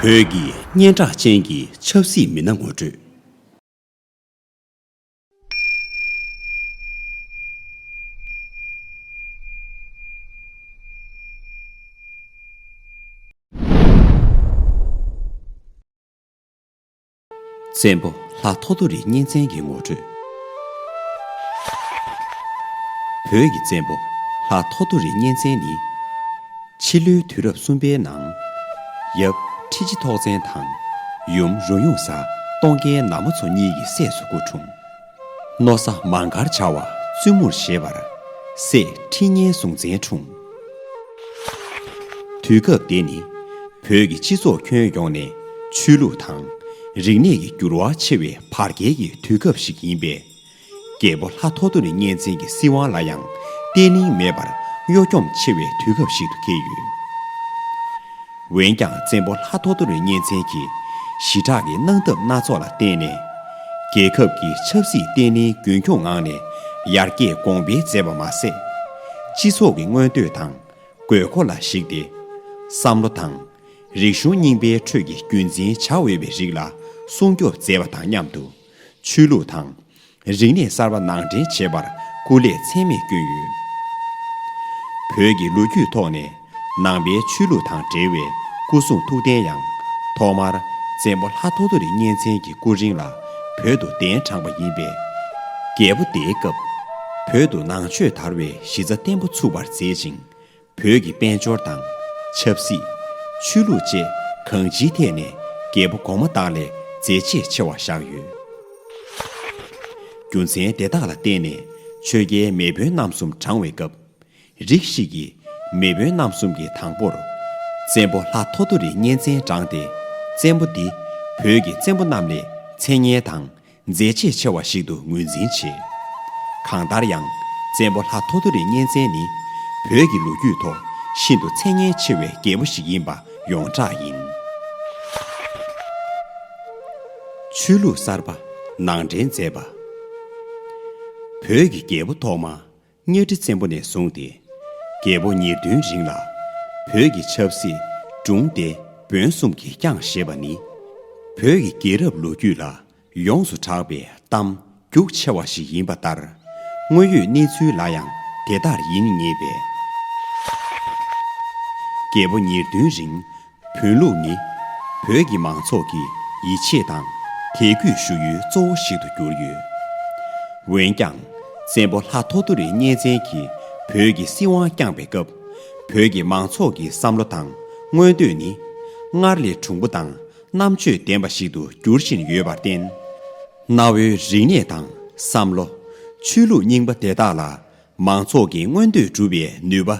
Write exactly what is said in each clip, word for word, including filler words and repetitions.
བོད་ཀྱི་སྙན་གྲགས་ཅན་གྱི་ཆབ་སྲིད་མི་སྣ་ངོ་སྤྲོད། བཙན་པོ་ལྷ་ཐོ་ཐོ་རི་གཉན་བཙན་གྱི་ངོ་སྤྲོད། བོད་ཀྱི་བཙན་པོ་ལྷ་ཐོ་ཐོ་རི་གཉན་བཙན་ནི། ཕྱི་ལོའི་དུས་རབས་གསུམ་པའི་ནང་། ཡབ་ཁྲི་ཆེན་ཐོག་བཙན་དང་། ཡུམ་རུ་ཡོང་བཟའ་སྟོང་རྒྱལ་ནག་མོ་མཚོ་གཉིས་ཀྱི་སྲས་སུ་སྐུ་འཁྲུངས། མནོ་བསམ་མ་འགལ་བྱ་བ་བཙུན་མོར་བཞེས་པར། སྲས་ཁྲི་གཉན་ཟུང་བཙན་འཁྲུངས། དུས་སྐབས་དེ་ནི་བོད་ཀྱི་སྤྱི་ཚོགས་ཁྱོན་ཡོངས་ནས་ཆོས་ལུགས་དང་རིག་གནས་ཀྱི་འགྱུར་བ་ཆེ་བའི་བར་བརྒལ་གྱི་དུས་སྐབས་ཤིག་ཡིན་པས། རྒྱལ་པོ་ལྷ་ཐོ་ཐོ་རི་གཉན་བཙན་གྱི་སྲིད་དབང་ལ་ཡང་བརྟན་ལྷིང་མེད་པར་གཡོ་འཁྱོམ་ཆེ་བའི་དུས་སྐབས་ཤིག་ཏུ་འཁེལ་ཡོད། འོན་ཀྱང་བཙན་པོ་ལྷ་ཐོ་ཐོ་རི་གཉན་བཙན་གྱིས་ཞི་དྲག་གི་གནང་ཐབས་སྣ་ཚོགས་ལ་བརྟེན་ནས། རྒྱལ་ཁབ་ཀྱི་ཆབ་སྲིད་བརྟན་ལྷིང་རྒྱུན་འཁྱོངས་ངང་ནས་ཡར་རྒྱས་གོང་འཕེལ་མཛད་པ་མ་ཟད། སྤྱི་ཚོགས་ཀྱི་མངོན་འདོད་དང་དགོས་མཁོ་ལ་གཞིགས་ཏེ། བསམ་བློ་དང་རིག་གཞུང་རྙིང་པའི་ཁྲོད་ཀྱི་རྒྱུན་འཛིན་བྱ་འོས་པའི་རིགས་ལ་སྲུང་སྐྱོབ་མཛད་པ་དང་མཉམ་དུ། ཆོས་ལུགས་དང་། རིག་གནས་གསར་པ་ནང་འདྲེན་བྱེད་པར་སྐུ་ལས་ཚད་མེད་བསྐྱོན་ཡོད། བོད་ཀྱི་ལོ་རྒྱུས་ཐོག་ནས་ནང་པའི་ཆོས་ལུགས་དང་འབྲེལ་བའི་སྐུ་གསུང་ཐུགས་རྟེན་ཡང་ཐོག་མར་བཙན་པོ་ལྷ་ཐོ་ཐོ་རི་གཉན་བཙན་གྱི་སྐུ་རིང་ལ་བོད་དུ་གདན་དྲངས་པ་ཡིན་པས། རྒྱལ་པོ་དེའི་སྐབས་བོད་དུ་ནང་ཆོས་དར་བའི་གཞི་རྩ་བརྟན་པོ་ཚུགས་པར་མཛད་ཅིང་། བོད་ཀྱི་དཔལ་འབྱོར་དང་ཆབ་སྲིད། ཆོས་ལུགས་བཅས་གང་ཅིའི་ཐད་ནས་རྒྱལ་པོ་གོང་མ་དག་ལས་མཛད་རྗེས་ཆེ་བ་བཞག་ཡོད། རྒྱུ་མཚན་དེ་དག་ལ་བརྟེན་ནས་ཆོས་རྒྱལ་མེས་དབོན་རྣམ་གསུམ་བགྲངས་པའི་སྐབས། རིགས་ཤིག་གིས་མེས་དབོན་རྣམ་གསུམ་གྱི་དང་པོར་བཙན་པོ་ལྷ་ཐོ་ཐོ་རི་གཉན་བཙན་བགྲངས་ཏེ། བཙན་པོ་འདི་བོད་ཀྱི་བཙན་པོ་རྣམས་ལས་མཚན་སྙན་དང་། མཛད་རྗེས་ཆེ་བ་ཞིག་ཏུ་ངོས་འཛིན་བྱེད། གང་ལྟར་ཡང་། བཙན་པོ་ལྷ་ཐོ་ཐོ་རི་གཉན་བཙན་ནི་བོད་ཀྱི་ལོ་རྒྱུས་ཐོག་ཤིན་ཏུ་མཚན་སྙན་ཆེ་བའི་རྒྱལ་པོ་ཞིག་ཡིན་པ་ཡོངས་གྲགས་ཡིན། ཆོས་ལུགས་གསར་པ་ནང་འདྲེན་མཛད་པ། བོད་ཀྱི་རྒྱལ་པོ་ཐོག་མ་གཉའ་ཁྲི་བཙན་པོ་ནས་བཟུང་སྟེ། རྒྱལ་པོ་ཉེར་བདུན་རིང་ལ་བོད་ཀྱི་ཆབ་སྲིད་སྒྲུང་སྡེ་བོན་གསུམ་གྱིས་བསྐྱངས་བཞེད་པ་ནི། བོད་ཀྱི་རྒྱལ་རབས་ལོ་རྒྱུས་ལ་ཡོངས་སུ་གྲགས་པའི་གཏམ་རྒྱུགས་ཆེ་བ་ཞིག་ཡིན་པ་ལྟར། དངོས་ཡོད་གནས་ཚུལ་ལ་ཡང་དེ་ལྟར་ཡིན་ངེས་པས། རྒྱལ་པོ་ཉེར་བདུན་རིང་བོན་ལུགས་ནི་བོད་ཀྱི་མང་ཚོགས་ཀྱི་ཡིད་ཆེས་དང་དད་གུས་ཞུ་ཡུལ་གཙོ་བོ་ཞིག་ཏུ་གྱུར་ཡོད། འོན་ཀྱང་། བཙན་པོ་ལྷ་ཐོ་ཐོ་རི་གཉན་བཙན་གྱིས་བོད་ཀྱི་སྲིད་དབང་བསྐྱངས་པའི་སྐབས། བོད་ཀྱི་མང་ཚོགས་ཀྱི་བསམ་བློ་དང་མངོན་འདོད་ནི། སྔར་ལས་གྲུང་པོ་དང་རྣམ་དཔྱོད་ལྡན་པ་ཞིག་ཏུ་འགྱུར་བཞིན་ཡོད་པར་བརྟེན། གནའ་བོའི་རིག་གནས་དང་བསམ་བློ། ཆོས་ལུགས་རྙིང་པ་དེ་དག་ལ་མང་ཚོགས་ཀྱི་མངོན་འདོད་སྒྲུབ་པའི་ནུས་པ་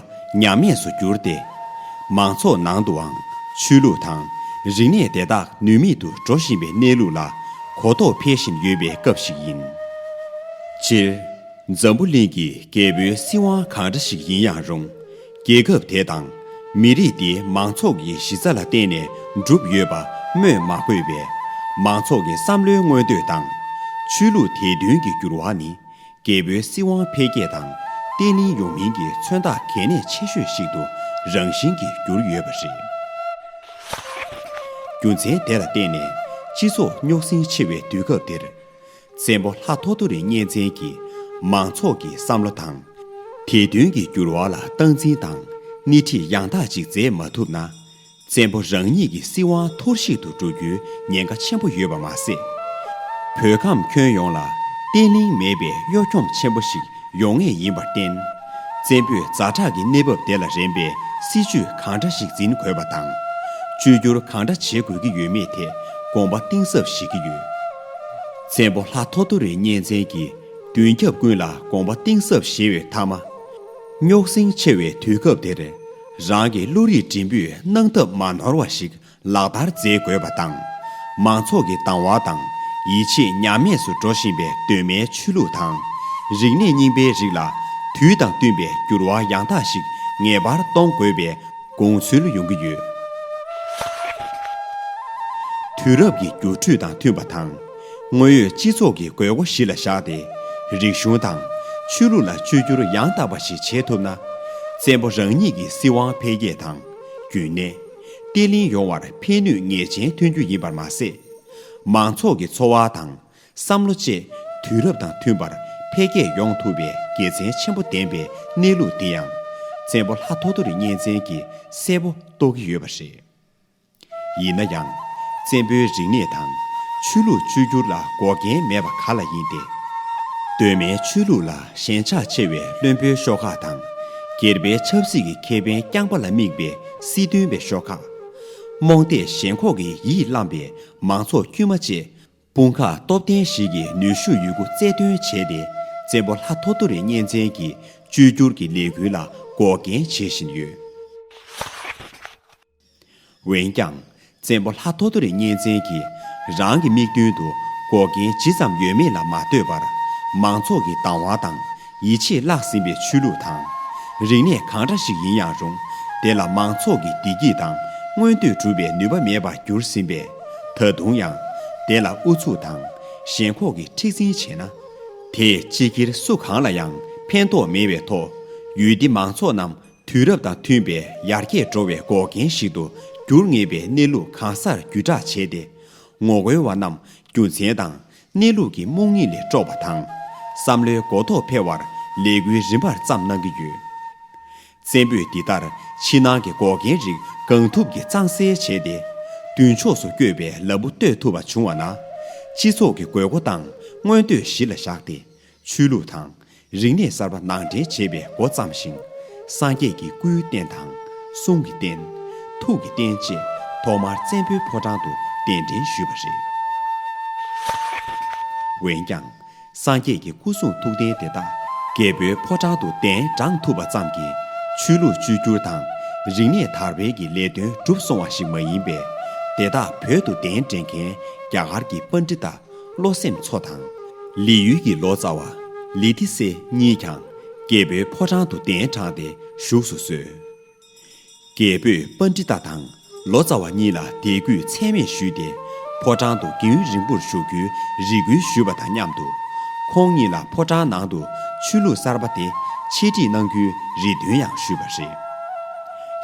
ཉམས་དམས་སུ་གྱུར་ཏེ། མང་ཚོགས་ནང་དུའང་ཆོས་ལུགས་དང་རིག་གནས་དེ་དག་ནུས་མེད་དུ་འགྲོ་བཞིན་པའི་གནས་ལུགས་ལ་གོ་རྟོགས་འཕེལ་བཞིན་ཡོད་པའི་སྐབས་ཤིག་ཡིན། སྤྱིར། འཛམ་བུ་གླིང་གི་རྒྱལ་པོའི་སྲིད་དབང་གང་འདྲ་ཞིག་ཡིན་ཡང་རུང་། རྒྱལ་ཁབ་དེ་དང་མི་རིགས་དེའི་མང་ཚོགས་ཀྱི་གཞི་རྩ་ལ་བརྟེན་ནས་གྲུབ་ཡོད་པ་སྨོས་མ་དགོས་པས། མང་ཚོགས་ཀྱི་བསམ་བློའི་མངོན་འདོད་དང་། ཆོས་ལུགས་དད་འདུན་གྱི་འགྱུར་བ་ནི། རྒྱལ་པོའི་སྲིད་དབང་འཕེལ་རྒྱས་དང་བརྟན་ལྷིང་ཡོང་མིན་གྱི་མཚོན་རྟགས་གལ་གནད་ཆེ་ཤོས་ཤིག་ཏུ་རང་བཞིན་གྱིས་གྱུར་ཡོད་པ་རེད། རྒྱུ་མཚན་དེ་ལ་བརྟེན་ནས་སྤྱི་ཚོགས་རྙོག་ཟིང་ཆེ་བའི་དུས་སྐབས་དེར། བཙན་པོ་ལྷ་ཐོ་ཐོ་རི་གཉན་བཙན་གྱིས་མང་ཚོགས་ཀྱི་བསམ་བློ་དང་། དད་འདུན་གྱི་འགྱུར་བ་ལ་སྟངས་འཛིན་དང་སྣེ་ཁྲིད་ཡང་དག་ཅིག་མཛད་མ་ཐུབ་ན། བཙན་པོ་རང་ཉིད་ཀྱི་སྲིད་དབང་འཐོར་བཤིག་ཏུ་འགྲོ་རྒྱུའི་ཉེན་ཁ་ཆེན་པོ་ཡོད་པ་མ་ཟད། བོད་ཁམས་ཁྱོན་ཡོངས་ལ་བརྟན་ལྷིང་མེད་པའི་གཡོ་འཁྱོམ་ཆེན་པོ་ཞིག་ཡོང་ངེས་ཡིན་པར་བརྟེན། བཙན་པོས་ཛ་དྲག་གི་གནས་བབ་དེ་ལ་རན་པའི་སྲིད་ཇུས་གང་འདྲ་ཞིག་འཛིན་དགོས་པ་དང་། བཅོས་བསྒྱུར་གང་འདྲ་བྱེད་དགོས་ཀྱི་ཡོད་མེད་ཐད་དགོངས་པ་གཏིང་ཟབ་བཞེས་ཀྱི་ཡོད། བཙན་པོ་ལྷ་ཐོ་ཐོ་རི་གཉན་བཙན་གྱིས་མདུན་རྒྱབ་ཀུན་ལ་དགོངས་པ་གཏིང་ཟབ་བཞེས་པའི་མཐའ་མ། རྙོག་ཟིང་ཆེ་བའི་དུས་སྐབས་དེར། རང་གི་བློ་རིག་འབྲིང་པོས་གནང་ཐབས་མ་ནོར་བ་ཞིག་ལག་བསྟར་མཛད་དགོས་པ་དང་། མང་ཚོགས་ཀྱི་དང་བ་དང་ཡིད་ཆེས་ཉམས་དམས་སུ་འགྲོ་བཞིན་པའི་གདོད་མའི་ཆོས་ལུགས་དང་། རིག་གནས་རྙིང་པའི་རིགས་ལ་དུས་དང་བསྟུན་པའི་འགྱུར་བ་ཡང་དག་ཞིག་ངེས་པར་གཏོང་དགོས་པའི་དགོངས་ཚུལ་ཡོང་གི་ཡོད། དུས་རབས་ཀྱི་འགྱུར་འགྲོས་དང་མཐུན་པ་དང་། དངོས་ཡོད་སྤྱི་ཚོགས་ཀྱི་དགོས་མཁོ་གཞི་ལ་བཞག་སྟེ། རིག་གཞུང་དང་ཆོས་ལུགས་ལ་བཅོས་བསྒྱུར་ཡང་དག་པ་ཞིག་བྱེད་ཐུབ་ན། བཙན་པོ་རང་ཉིད་ཀྱི་སྲིད་དབང་འཕེལ་རྒྱས་དང་། རྒྱུན་གནས། སྐྱེད་ལེན་ཡོང་བར་ཕན་ནུས་ངེས་ཅན་ཐོན་རྒྱུ་ཡིན་པར་མ་ཟད། མང་ཚོགས་ཀྱི་འཚོ་བ་དང་བསམ་བློ་བཅས་དུས་རབས་དང་མཐུན་པར་འཕེལ་རྒྱས་ཡོང་ཐུབ་པའི་དགེ་མཚན་ཆེན་པོ་ལྡན་པའི་གནས་ལུགས་འདི་ཡང་བཙན་པོ་ལྷ་ཐོ་ཐོ་རི་གཉན་བཙན་གྱིས་གསལ་པོ་རྟོགས་ཀྱི་ཡོད་པ་རེད། ཡིན་ན་ཡང་། བཙན་པོའི་རིག་གནས་དང་ཆོས་ལུགས་བཅོས་བསྒྱུར་ལ་འགོག་རྐྱེན་མེད་པ་ག་ལ་ཡིན་ཏེ། གདོད་མའི་ཆོས་ལུགས་ལ་ཞེན་ཆགས་ཆེ་བའི་བློན་པོའི་ཤོག་ཁག་དང་། སྒེར་པའི་ཆབ་སྲིད་ཀྱི་ཁེ་ཕན་རྐྱང་པ་ལ་དམིགས་པའི་སྲིད་དོན་པའི་ཤོག་ཁག་རྨོངས་དད་ཞེན་ཁོག་གིས་ཡིད་བརླམས་པའི་མང་ཚོགས་དཀྱུས་མ་བཅས། དཔུང་ཁག་སྟོབས་ལྡན་ཞིག་གིས་ནུས་ཤུགས་ཡོད་རྒུ་རྩལ་འདོན་བྱས་ཏེ། བཙན་པོ་ལྷ་ཐོ་ཐོ་རི་གཉན་བཙན་གྱི་བཅོས་བསྒྱུར་གྱི་ལས་འགུལ་ལ་འགོག་རྐྱེན་བྱེད་བཞིན་ཡོད། འོན་ཀྱང་། བཙན་པོ་ལྷ་ཐོ་ཐོ་རི་གཉན་བཙན་གྱིས་རང་གི་དམིགས་དོན་དུ་འགོག་རྐྱེན་ཇི་ཙམ་ཡོད་མེད་ལ་མ་ལྟོས་པར། མང་ཚོགས་ཀྱི་དང་བ་དང་ཡིད་ཆེས་བརླག་ཟིན་པའི་ཆོས་ལུགས་དང་། རིག་གནས་གང་འདྲ་ཞིག་ཡིན་ཡང་རུང་། དེ་ལ་མང་ཚོགས་ཀྱི་བདེ་སྐྱིད་དང་མངོན་འདོད་སྒྲུབ་པའི་ནུས་པ་མེད་པར་གྱུར་ཟིན་པས། ད་དུང་ཡང་དེ་ལ་ཨུ་ཚུགས་དང་ཞེན་ཁོག་གིས་མཁྲེགས་འཛིན་བྱས་ན། དེས་སྤྱི་སྒེར་སུ་གང་ལ་ཡང་ཕན་ཐོགས་མེད་པའི་ཐོག་ཡུལ་སྡེ་མང་ཚོགས་རྣམས་དུས་རབས་དང་མཐུན་པའི་ཡར་རྒྱས་འགྲོ་བའི་འགོག་རྐྱེན་ཞིག་ཏུ་འགྱུར་ངེས་པའི་གནས་ལུགས་གང་སར་བརྒྱུད་བསྒྲགས་བྱས་ཏེ། ངོ་རྒོལ་བ་རྣམས་རྒྱུ་མཚན་དང་གནས་ལུགས་ཀྱི་རྨོངས་གཉིད་ལས་དཀྲོགས་པ་དང་། བསམ་བློའི་གོ་རྟོགས་འཕེལ་བར་ལས་འགུལ་རིམ་པར་བརྩམས་གནང་གི་ཡོད། བཙན་པོས་འདི་ལྟར་ཕྱི་ནང་གི་འགོག་རྐྱེན་རིགས་གང་ཐུབ་ཀྱིས་གཙང་སེལ་བྱས་ཏེ། མདུན་ཕྱོགས་སུ་བསྐྱོད་པའི་ལམ་བུ་གཏོད་ཐུབ་པ་བྱུང་བ་ན། སྤྱི་ཚོགས་ཀྱི་དགོས་མཁོ་དང་མངོན་འདོད་གཞི་ལ་བཞག་སྟེ། ཆོས་ལུགས་དང་རིག་གནས་གསར་པ་ནང་འདྲེན་བྱེད་པའི་འགོ་བརྩམས་ཤིང་། སངས་རྒྱས་ཀྱི་སྐུའི་རྟེན་དང་གསུང་གི་རྟེན། ཐུགས་ཀྱི་རྟེན་བཅས་ཐོག་མར་བཙན་པོའི་ཕོ་བྲང་དུ་གདན་འདྲེན་ཞུས་པ་རེད། འོན་ཀྱང་། སངས་རྒྱས་ཀྱི་སྐུ་གསུང་ཐུགས་རྟེན་དེ་དག་རྒྱལ་པོའི་ཕོ་བྲང་དུ་གདན་དྲངས་ཐུབ་པ་ཙམ་གྱིས། ཆོས་ལུགས་བཅོས་བསྒྱུར་དང་རིག་གནས་དར་སྤེལ་གྱི་ལས་དོན་གྲུབ་སོང་བ་ཞིག་མ་ཡིན་པས། དེ་དག་བོད་དུ་གདན་འདྲེན་མཁན་རྒྱ་གར་གྱི་པཎྜི་ཏ་བློ་སེམས་མཚོ་དང་། ལི་ཡུལ་གྱི་ལོ་ཙཱ་བ་ལི་ཏི་སེ་གཉིས་ཀྱང་རྒྱལ་པོའི་ཕོ་བྲང་དུ་གདན་དྲངས་ཏེ་བཞུགས་སུ་གསོལ། རྒྱལ་པོས་པཎྜི་ཏ་དང་ལོ་ཙཱ་བ་གཉིས་ལ་དད་གུས་ཚད་མེད་ཞུས་ཏེ། ཕོ་བྲང་དུ་དགེ་འདུན་རིང་པོར་བཞུགས་རྒྱུའི་རེ་སྐུལ་ཞུས་པ་དང་མཉམ་དུ། ཁོང་གཉིས་ལ་ཕོ་བྲང་ནང་དུ་ཆོས་ལུགས་གསར་པ་དེ་འཆད་ཁྲིད་གནང་རྒྱུའི་རེ་འདུན་ཡང་ཞུས་པ་རེད།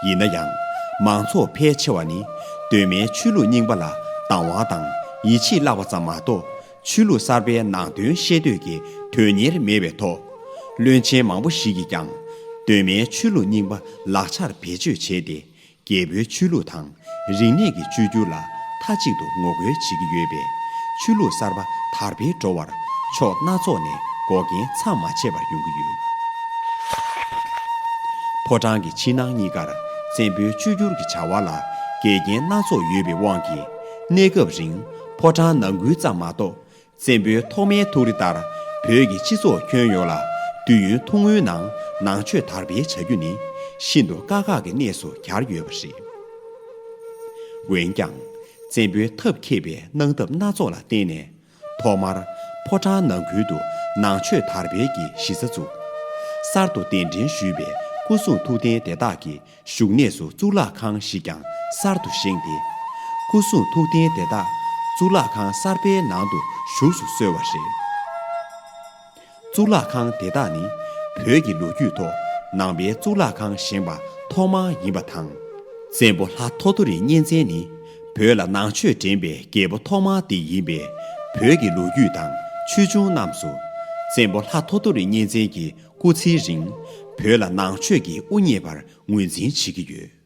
ཡིན་ན་ཡང་། མང་ཚོགས་ཕལ་ཆེ་བ་ནི་གདོད་མའི་ཆོས་ལུགས་རྙིང་པ་ལ་དང་བ་དང་ཡིད་ཆེས་བརླག་པ་ཙམ་མ་གཏོགས། ཆོས་ལུགས་གསར་པའི་ནང་དོན་ཤེས་འདོད་ཀྱི་དོན་གཉེར་མེད་པའི་ཐོག་བློན་ཆེན་མང་པོ་ཞིག་གིས་ཀྱང་གདོད་མའི་ཆོས་ལུགས་རྙིང་པ་ལག་ཆར་བེད་སྤྱོད་བྱས་ཏེ། རྒྱལ་པོའི་ཆོས་ལུགས་དང་རིག་གནས་ཀྱི་བཅོས་བསྒྱུར་ལ་མཐའ་གཅིག་ཏུ་ངོ་རྒོལ་བྱེད་ཀྱི་ཡོད་པས། ཆོས་ལུགས་གསར་པ་དར་འཕེལ་འགྲོ་བར་ཕྱོགས་སྣ་ཚོགས་ནས་འགོག་རྐྱེན་མཚམས་མ་ཆད་པར་ཡོང་གི་ཡོད། ཕོ་བྲང་གི་ཕྱི་ནང་གཉིས་ཀར་བཙན་པོའི་བཅོས་བསྒྱུར་གྱི་བྱ་བ་ལ་འགལ་རྐྱེན་སྣ་ཚོགས་ཡོད་པའི་དབང་གིས། གནས་སྐབས་རིང་ཕོ་བྲང་ནང་ཁུལ་ཙམ་མ་གཏོགས། བཙན་པོའི་ཐོག་མའི་ཐུགས་རེ་ལྟར་བོད་ཀྱི་སྤྱི་ཚོགས་ཁྱོན་ཡོངས་ལ་དུས་ཡུན་ཐུང་ངུའི་ནང་ནང་ཆོས་དར་སྤེལ་བྱ་རྒྱུ་ནི་ཤིན་ཏུ་དཀའ་ཁག་གི་གནས་སུ་གྱར་ཡོད་པ་རེད། འོན་ཀྱང་། བཙན་པོའི་ཐབས་མཁས་པའི་གནང་ཐབས་སྣ་ཚོགས་ལ་བརྟེན་ནས། ཐོག་མར་ཕོ་བྲང་ནང་ཁུལ་དུ་ནང་ཆོས་དར་སྤེལ་གྱི་གཞི་རྩ་བཙུགས། གསར་དུ་གདན་འདྲེན་ཞུས་པའི་སྐུ་གསུང་ཐུགས་རྟེན་དེ་དག་གི་བཞུགས་གནས་སུ་གཙུག་ལག་ཁང་ཞིག་ཀྱང་གསར་དུ་བཞེངས་ཏེ། སྐུ་གསུང་ཐུགས་རྟེན་དེ་དག་གཙུག་ལག་ཁང་གསར་པའི་ནང་དུ་བཞུགས་སུ་གསོལ་བ་རེད། གཙུག་ལག་ཁང་དེ་དག་ནི་བོད་ཀྱི་ལོ་རྒྱུས་ཐོག་ནང་པའི་གཙུག་ལག་ཁང་བཞེངས་པ་ཐོག་མ་ཡིན་པ་དང་། བཙན་པོ་ལྷ་ཐོ་ཐོ་རི་གཉན་བཙན་ནི་བོད་ལ་ནང་ཆོས་འདྲེན་པའི་རྒྱལ་པོ་ཐོག་མ་དེ་ཡིན་པས། བོད་ཀྱི་ལོ་རྒྱུས་དང་ཆོས་འབྱུང་རྣམས་སུ། བཙན་པོ་ལྷ་ཐོ་ཐོ་རི་གཉན་བཙན་གྱི་སྐུ་ཚེའི་རིང་བོད་ལ་ནང་ཆོས་ཀྱིས་དབུ་བརྙེས་པར་ངོས་འཛིན་བྱེད་ཀྱི་ཡོད།